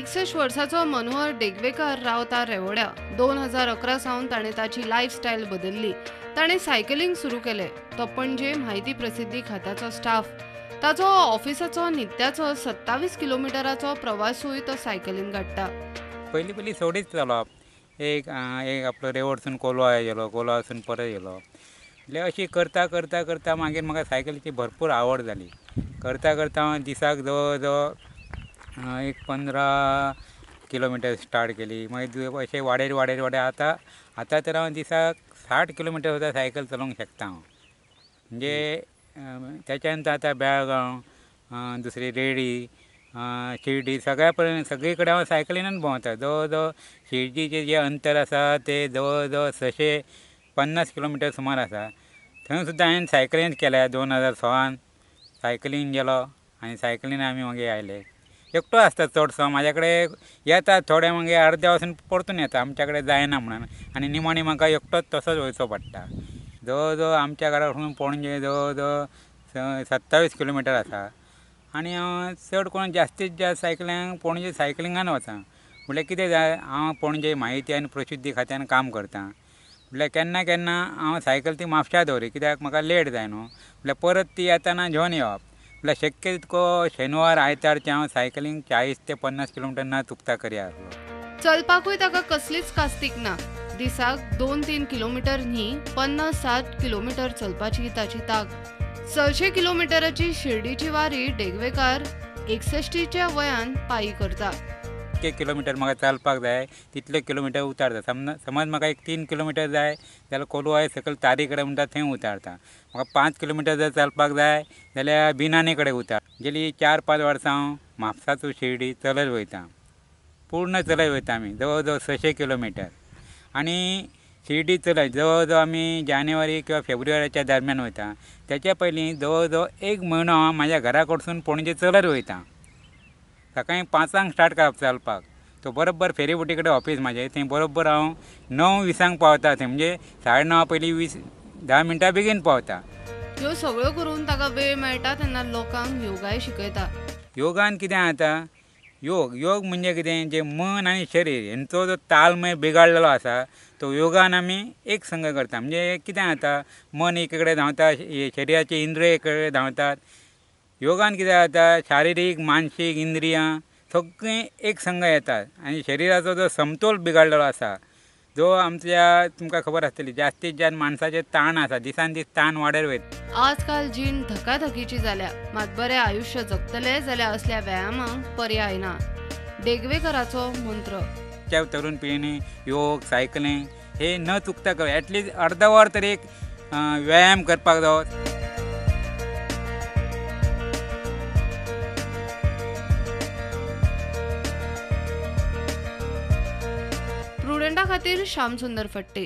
61 वर्साचो मनोहर डेगवेकर रावता रेवोड्या. 2011 सावन ताणें ताची लायफस्टायल बदलली. ताणें सायकलिंग सुरू केलें. तो पणजे म्हायती प्रसिद्धी खात्याचो स्टाफ. ताचो ऑफिसाचो नित्याचो 27 किलोमिटराचो प्रवासूय तो सायकलीन काडटा. पयलीं पयलीं सोडीत चलप, एक एक आपलो रेवडसून कोलवा गेलो, कोलवासून परत गेलो. म्हणल्यार अशी करता करता करता मागीर म्हाका सायकलीची भरपूर आवड जाली. करता करता हांव दिसाक जवळ जवळ एक 15 किलोमिटर स्टार्ट केली. मागीर अशें वाडयत वाडयत वाडयत आतां आतां तर हांव दिसाक 60 किलोमिटर सुद्दां सायकल चलोवंक शकता हांव. म्हणजे त्याच्या नंतर आतां बेळगांव, दुसरी रेडी, शिर्डी सगळ्या पर्यंत सगळे कडेन हांव सायकलीनूच भोंवता. जवळ जवळ शिर्डीचें जें अंतर आसा तें जवळ जवळ 650 किलोमिटर सुमार आसा. थंय सुद्दां हांवें सायकलीन केल्या. 2016 सायकलीन गेलो आनी सायकलीन आमी मागीर आयले. एकटो आसता चडसो, म्हाज्या कडेन येता थोडे, मागीर अर्दे वचून परतून येता, आमच्या कडेन जायना म्हणून. आनी निमाणी म्हाका एकटोच तसोच वयचो पडटा. जवळ जवळ आमच्या घरा वचून पणजे जवळ जवळ 27 किलोमिटर आसा. आनी हांव चड करून जास्तीत जास्त सायकलिंग पणजे सायकलिंगान वता. म्हणल्यार कितें जाय, हांव पणजे म्हायती आनी प्रसिद्धी खात्यान काम करता. म्हणल्यार केन्ना केन्ना हांव सायकल ती म्हापशा दवरी, कित्याक म्हाका लेट जाय न्हू. म्हणल्यार परत ती येताना घेवन येवप. म्हणल्यार शक्य तितको शेनवार आयतारचें हांव सायकलींग 40 ते 50 किलोमिटर ना चुकता करी आसलो. चलपाकूय ताका कसलीच कास्तीक ना. दिसाक 2-3 किलोमिटर न्ही 50-60 किलोमिटर चलपाची ताची ताक. 600 किलोमिटराची शिर्डीची वारी डेगवेकर 61च्या वयान पायी करता. इतके किलोमिटर म्हाका चलपाक जाय तितले किलोमिटर उतारता. समज म्हाका एक 3 किलोमिटर जाय जाल्यार कोलवाय सकयल तारी कडेन म्हणटा थंय उतारता. म्हाका 5 किलोमिटर जर चलपाक जाय जाल्यार बिनानी कडेन उतार. गेली 4-5 वर्सां हांव म्हापसा टू शिर्डी चलत वयता, पूर्ण चलत वयता आमी जवळ जवळ 600 किलोमिटर. आनी शिर्डी चलत जवळ जवळ आमी जानेवारी किंवा फेब्रुवारीच्या दरम्यान वयता. त्याच्या पयलीं जवळ जवळ 1 म्हयनो हांव म्हाज्या घरा कडसून पणजे चलत वयता. सकाळीं 5 स्टार्ट करप चलपाक. तो बरोबर फेरीबोटी कडेन ऑफीस म्हाजें, थंय बरोबर हांव 9:20 पावता थंय. म्हणजे 9:30 पयलीं 10 मिनटां बेगीन पावता. ह्यो सगळ्यो करून ताका वेळ मेळटा तेन्ना लोकांक योगाय शिकयता. योगान कितें जाता, योग योग म्हणजे कितें, जें मन आनी शरीर हेंचो जो तालमेळ बिगाडलेलो आसा तो योगान आमी एक संग करता. म्हणजे कितें जाता, मन एके कडेन धांवता, शरिराचे इंद्रिय एके कडेन धांवतात. योगान कितें जाता, शारिरीक मानसीक इंद्रियां सगळीं एक संग येतात आनी शरिराचो जो समतोल बिगाडलेलो आसा, जो आमच्या तुमकां खबर आसतली जास्तीत जास्त माणसाचेर ताण आसा, दिसान दीस ताण वाडत वयता. आजकाल जीण धकाधकीची जाल्या. मात बरें आयुष्य जगतले जाल्यार असल्या व्यायामांक पर्याय ना. डेगवेकराचो मंत्र त्या तरुण पिळगेन योग सायकलिंग हे न चुकता कर एटलिस्ट अर्द वर तरी एक व्यायाम करपाक जावो. प्रुडंटा खातीर श्यामसुंदर फट्टे.